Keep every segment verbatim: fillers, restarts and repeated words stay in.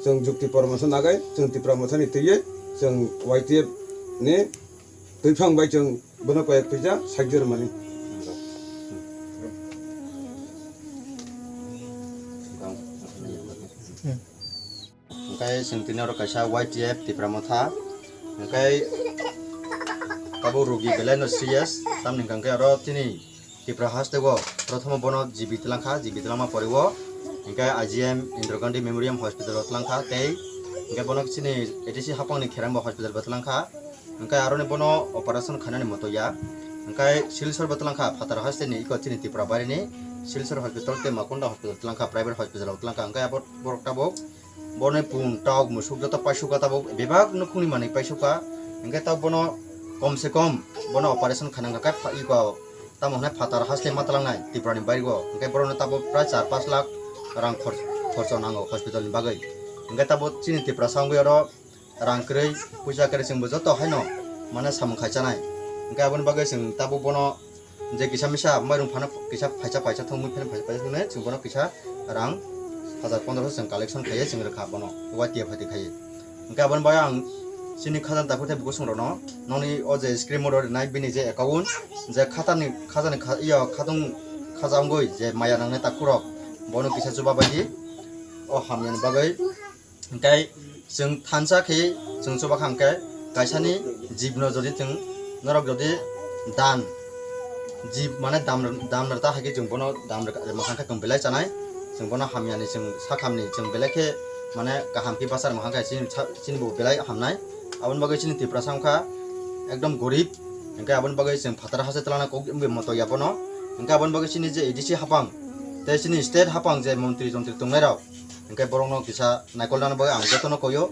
Chwng jukti poramorso nagai, chwng Tipra Mothani twiwi, chwng Y T F ni twiphang bai chwng bono koyek puisa sakjor mani. Hwnkhe chwng tini oro kaisa Y T F Tipra Motha, hwnkhe tabuk rogi belai no serious, tamni hwnkhe oro tini Tipra haste o prothom o bono G B twlang kha, G B twlangma pore o hwnkhe I G M Indira Gandhi Memorial Hospital o twlang kha, tei hwnkhe bono chini A D C hapang ni Kherang bo hospital bo twlang kha, hwnkhe aroni bono operation khainani moto ya, hwnkhe Silchar bo twlang kha, phatar haste ni iko chini Tripura baire ni Silchar hospital tei Makonda hospital twlang kha, private hospital o twlang kha, hwnkhe abo borok tabuk Boroni pung, tauk, musuk joto paisukha tabuk, bebak nukhungni manwi paisukha. Hwnkhe tabuk bono kom se kom bono operation khaina hwnkha khe pha-, iko tamo hwnwi phatar haste ma twlangnai Tripurani bairigo. Hwnkhe borokno tabuk prai char pash lakh rang khor-, khorcho nango hospitalni bagwi. Hwnkhe tabuk chini Tripura songwi oro rang kwrwi, puisa kwrwi chwngbo joto haino mane samung khai chanai. Hwnkhe aboni bagwi chwng tabuk bono je kisa misa mairum phano kisa phaisa phaisa thwngwi phano phaisa phaisa thwngnai chwng bono kisa rang hajar pondroso chwng collection khaiwi chwng rwkha bono Y T F hati khaiwi. Hwnkhe aboni bagwi ang chini khajani takhuk tei bukhuk chwng rokno nokni o je screen o rw rwnai bini je account je khatani khajani kha-, iyo khatung khaja wngwi je maya nangnai takhuk rok bono kisa chuba bai di o hamyani bagwi. Hwnkhe chwng thansa khe chwng chuba kha hwnkhe kaisani jibno jodi chwng norok jodi dan jib mane dam dam rwta hai khe chwng bono dam rwkha khe chwng belai chanai chwng bono hamyani chwng sakhamni chwng belai khe mane kaham khe bachar mankha khe chini sa chini bo belai hamnai aboni bagwi chini Tiprasa wngkha ekdom gorib hwnkhe aboni bagwi chwng phataro haste twlangna kok wngwi moto ya bono hwnkhe aboni bagwi chini je A D C hapang tei chini state hapang je montri jontri tongnai rok. Hwnkhe borokno kisa naikolnani bagwi ang jotono koyo.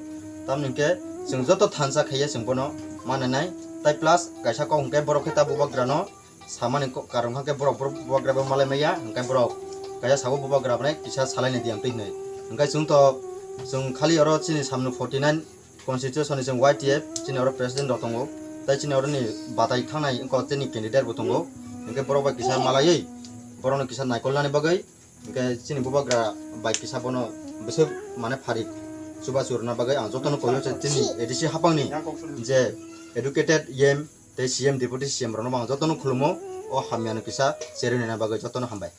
Tamni hwnkhe chwng joto thansa khaiya chwng bono mananai. Tai plus kaisa kok hwnkhe borok khe ta bubagrano samani ko-, karon hwnkhe borok, borok bubagrabo malai maya. Hwnkhe borok kaisa sabo bubagra bai kisa salaini di ang twi hwnwi. Hwnkhe chwng to, chwng khali oro chini samno forty nine constitution ni chwng Y T F chini oro president rok tongo. Tai chini oroni batai thangnai wngkha chini candidate bo tongo. Hwnkhe borok bai kisa malaiwi borokno kisa naikolnani bagwi. Hwnkhe chini bubagra bai kisa bono bwswk mane pharik chubachu rwna bagwi ang jotono koyo se chini A D C hapangni je educated E M tei C M, Deputy C M rokno bo ang jotono khulumo, o hamyano kisa cherwi naina bagwi jotono hambai.